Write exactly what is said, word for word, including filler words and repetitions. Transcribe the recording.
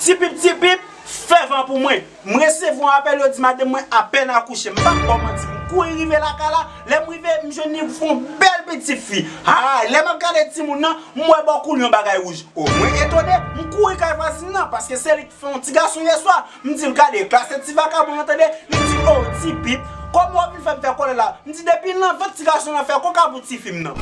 Tipip, tipip, fè van pou mwen. M resevwa yon apèl, yo di madanm mwen apèn akouche. M p ap ba w manti, m kouri rive lakay la. Lè m rive, m jwenn li fè yon bèl pitit fi. Ay, lè m ap gade timoun nan, m wè bò kou li yon bagay wouj. O, mwen etone, m kouri kay vwazin nan, paske se li k fè yon ti gason yèswa. M di l, "Gade, klas se ti vakabon an, tande." Li di, "O, tipip, kòman w ap vin fè m fè kòlè la?" M di, "Depi nan vant ti gason an fè koka pou tifi m nan."